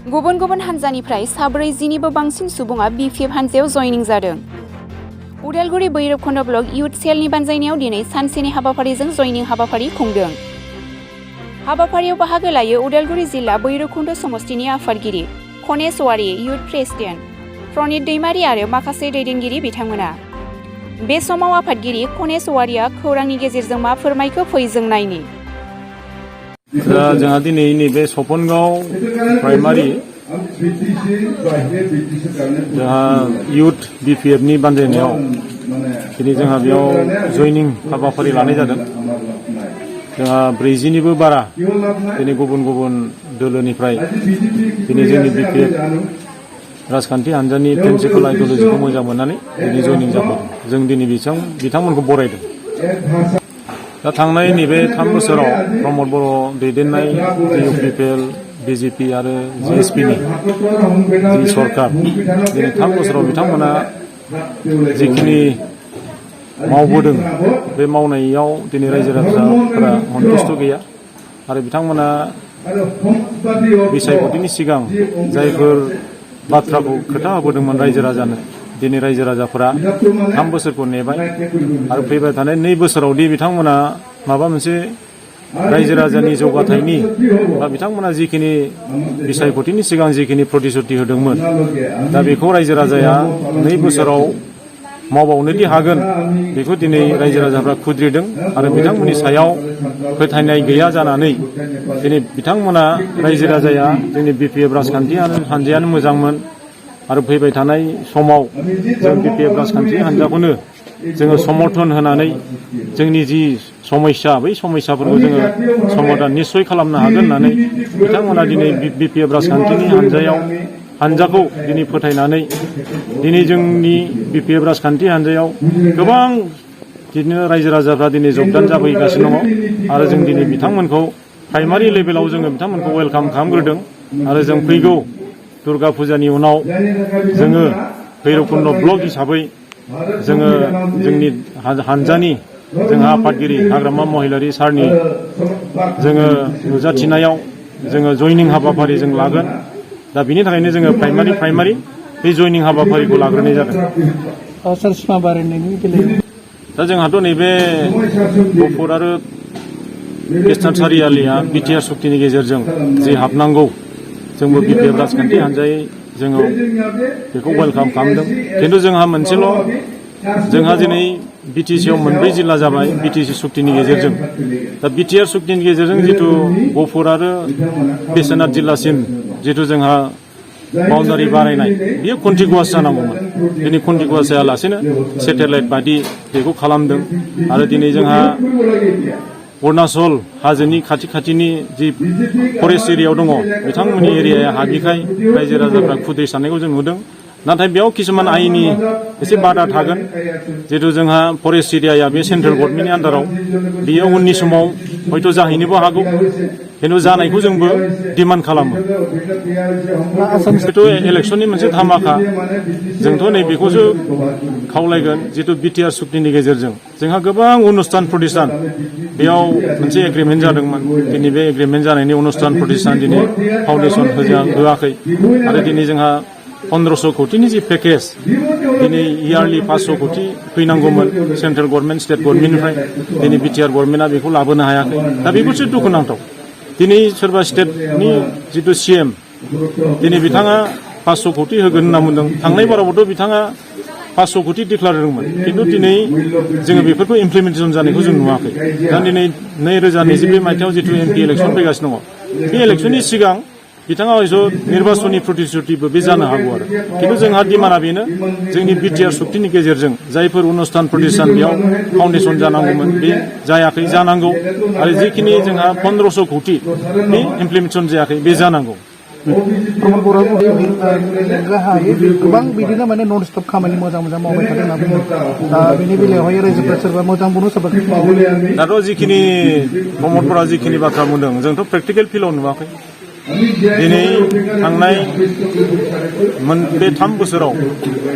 गुबुन गुबुन हान्जानिफ्राय साब्रै जिनिबो बांसिन सुबुङा BPF हान्जायाव जयनिं जादों। उदालगुरि भैरबखुन्द ब्लक इयुथ सेलनि बानजायनायाव दिनै सानसेनि हाबाफारिजों जयनिं हाबाफारि खुंदों। हाबाफारियाव बाहागो लायो उदालगुरि जिल्ला भैरबखुन्द समस्तिनि आफादगिरि खनेश वारि, इयुथ प्रेसिडेन्ट प्रनित दैमारि आरो माखासे दैदेनगिरि बिथांमोना। बे समाव आफादगिरि खनेश वारिया खौरांनि गेजेरजों मा फोरमायखो फै जों नायनि। जोंहा दिनै नैबे सपनगाव प्राइमारि जोंहा इयुथ BPFनि बानजायनायाव दिनै जोंहा बेयाव जयनिं हाबाफारि लानाय जादों। जोंहा 40निबो बारा दिनै गुबुन गुबुन दोलोनिफ्राय दिनै जोंनि BPF राजखान्थि हान्जानि प्रिन्सिपाल आइडिय'लजिखौ मोजां मोननानै दिनै जयनिं जाफैदों। जों दिनै बिथांमोनखौ बरायदों। दा थांनाय नैबे 3 बोसोराव प्रमद बर' दैदेननाय UPPL, BJP आरो GSPनि जि सरकार दिनै 3 बोसोराव बिथांमोना जिखिनि मावबोदों बे मावनायाव दिनै रायजो राजाफोरा सन्तुष्ट गैया आरो बिथांमोना बिसायख'थिनि सिगां जायफोर बाथ्राखौ खोथा होबोदोंमोन रायजो राजानो दिनै रायजो राजाफोरा 3 बोसोरखौ नेबाय आरो फैबाय थानाय 2 बोसोरावदि बिथांमोना माबा मोनसे रायजो राजानि जौगाथायनि बा बिथांमोना जिखिनि बिसायख'थिनि सिगां जिखिनि प्रतिश्रुति होदोंमोन दा बेखौ रायजो राजाया 2 बोसोराव मावबावनोदि हागोन बेखौ दिनै रायजो राजाफ्रा खुद्रिदों आरो बिथांमोननि सायाव फोथायनाय गैया जानानै दिनै बिथांमोना रायजो राजाया जोंनि BPF राजखान्थि हान्जायानो मोजांमोन आरो फैबाय थानाय समाव जों BPF राजखान्थि हान्जाखौनो जोङो समर्थन होनानै जोंनि जि समस्या बै समस्याफोरखौ जोङो समाधान निस्सय खालामनो हागोन होननानै बिथांमोना दिनै BPF राजखान्थिनि हान्जाखौ दिनै फोथायनानै दिनै जोंनि BPF राजखान्थि हान्जायाव गोबां बिदिनो रायजो राजाफ्रा दिनै जगदान जाबोगासिनो दङ आरो जों दिनै बिथांमोनखौ प्राइमारि लेभेलाव जोङो बिथांमोनखौ वेलकाम खालामग्रोदों आरो जों फैगौ दुर्गा फुजानि उनाव जोङो भैरबकुन्द ब्लक हिसाबै जोङो जोंनि हान्जानि जोंहा आफादगिरि हाग्रामा महिलारि सारनि जोङो नुजाथिनायाव जोङो जयनिं हाबाफारि जों लागोन। दा बिनि थाखायनो जोङो प्राइमारि बे जयनिं हाबाफारिखौ लाग्रोनाय जादों। दा जोंहाथ' नैबे गहपुर आरो ख्रिस्टान सारियालिया BTR सुक्तिनि गेजेरजों जे हाबनांगौ जोंबो BPF राजखान्थि हान्जायै जोङो बेखौ वेलकाम खालामदों। खिन्थु जोंहा मोनसेल' जोंहा दिनै BTCआव 2 जिल्ला जाबाय BTC सुक्तिनि गेजेरजों। दा BTR सुक्तिनि गेजेरजों जिथु गहपुर आरो बिश्वनाथ जिल्लासिम जिथु जोंहा बाउन्डारि बारायनाय बियो कन्टिगुवास जानांगौमोन। दिनै कन्टिगुवास जायालासेनो सेटेलाइट बादि बेखौ खालामदों आरो दिनै जोंहा अरुणाचल हाजोनि खाथिनि जि फरेस्ट एरियायाव दङ बिथांमोननि एरियाया हाबिखाय रायजो राजाफ्रा खुद्रि साननायखौ जों नुदों। नाथाय बेयाव किसुमान आयेननि एसे बादा थागोन। जिहेतु जोंहा फरेस्ट एरियाया बे सेन्ट्रेल गभर्नमेन्टनि आन्दाराव बेयो उननि समाव हयथ' जाहैनोबो हागौ। खिन्थु जानायखौ जोंबो डिमान्ड खालामो। जिहेतु इलेक्सननि मोनसे धामाका जोंथ' नैबेखौसो खावलायगोन जिहेतु BTR सुक्तिनि गेजेरजों जोंहा गोबां अनुस्थान प्रतिष्ठान बेयाव मोनसे एग्रिमेन्ट जादोंमोन। दिनै बे एग्रिमेन्ट जानायनि अनुस्थान प्रतिष्ठान दिनै फाउन्डेसन होआखै आरो दिनै जोंहा 1500 कोटिनि जि पेकेज दिनै इयारलि 500 कोटि फैनांगौमोन सेन्ट्रेल गभर्नमेन्ट स्टेट गभर्नमेन्टनिफ्राय दिनै BTR गभर्नमेन्टआ बेखौ लाबोनो हायाखै। दा बेफोरसो दुखुनांथाव। दिनै सोरबा स्टेटनि जिथु CM दिनै बिथाङा 500 कोटि होगोन होनना बुंदों। थांनाय बारावबोथ' बिथाङा 500 कोटि डिक्लार होदोंमोन। खिन्थु दिनै जोङो बेफोरखौ इमप्लिमेन्टेसन जानायखौ जों नुवाखै। दा दिनै 2022 मायथाइयाव जिथु MP इलेक्सन फैगासिनो दङ बे इलेक्सननि सिगां बिथाङा हयथ' निर्बाचननि प्रतिश्रुतिबो बे जानो हागौ आरो। खिन्थु जोंहा डिमान्डआ बेनो जोंनि BTR सुक्तिनि गेजेरजों जायफोर अनुस्थान प्रतिष्ठान बेयाव फाउन्डेसन जानांगौमोन बे जायाखै जानांगौ आरो जिखिनि जोंहा 1500 कोटि बे इमप्लिमेन्टेसन जायाखै बे जानांगौ। प्रमद बर'आ गाहायै गोबां बिदिनो माने नन स्टप खामानि मोजां मावबाय थादों होनना बुङो। दा बेनि बेलायावहाय रायजोफ्रा सोरबा मोजां बुङो सोरबा दाथ' जिखिनि प्रमद बर'आ जिखिनि बाथ्रा बुंदों जोंथ' प्रेक्टिकेल फिल्डआव नुवाखै। दिनै थांनाय बे 3 बोसोराव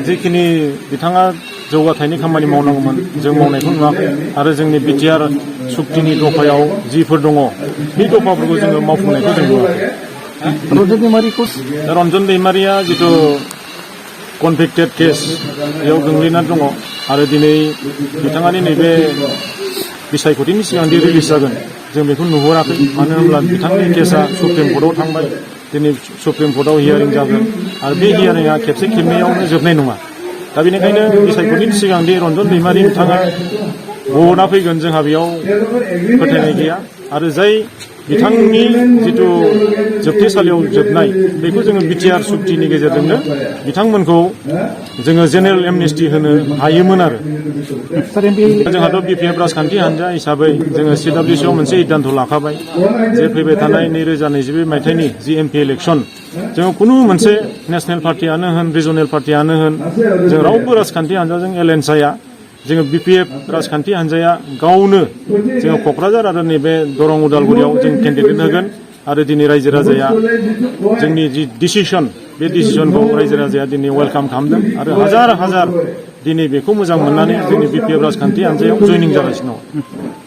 जिखिनि बिथाङा जौगाथायनि खामानि मावनांगौमोन जों मावनायखौ नुवाखै आरो जोंनि BTR सुक्तिनि दफायाव जिफोर दङ बे दफाफोरखौ जोङो मावफुंनायखौ जों नुवाखै रन्जन दैमारिखौ दा रन्जन दैमारिया जिथु कनभिक्टेड केस बेयाव गोग्लैनानै दङ आरो दिनै बिथाङानि नैबे बिसायख'थिनि सिगांदि रिलिज जागोन जों बेखौ नुहुराखै मानो होनब्ला बिथांनि केसा सुप्रिम कर्टआव थांबाय दिनै सुप्रिम कर्टआव हियारिं जागोन आरो बे हियारिंआ खेबसे खेबनैयावनो जोबनाय नङा दा बेनिखायनो बिसायख'थिनि सिगांदि रन्जन दैमारि बिथाङा गना फैगोन जोंहा बेयाव फोथायनाय गैया आरो जाय बिथांनि जिथु जोबथेसालियाव जोबनाय बेखौ जोङो बिटिआर सुक्तिनि गेजेरजोंनो बिथांमोनखौ जोङो जेनेरेल एमनेस्टि होनो हायोमोन आरो जोंहाथ' बिपिएफ राजखान्थि हान्जा हिसाबै जोङो सिडब्लिउसिआव मोनसे सिद्धान्त लाखाबाय जे फैबाय थानाय 2022 मायथाइनि जि एमपि इलेक्सन जोङो खुनु मोनसे नेसनेल पार्टियानो होन रिजनेल पार्टियानो होन जों रावबो राजखान्थि हान्जाजों एलायन्स जाया जोङो बिपिएफ राजखान्थि हान्जाया गावनो जोङो क'क्राझार आरो नैबे दरं उदालगुरियाव जों केन्डिडेट होगोन आरो दिनै रायजो राजाया जोंनि जि डिसिसन बे डिसिसनखौ रायजो राजाया दिनै वेलकाम खालामदों आरो हाजार हाजार दिनै बेखौ मोजां मोननानै जोंनि बिपिएफ राजखान्थि हान्जायाव जयनिं जागासिनो दं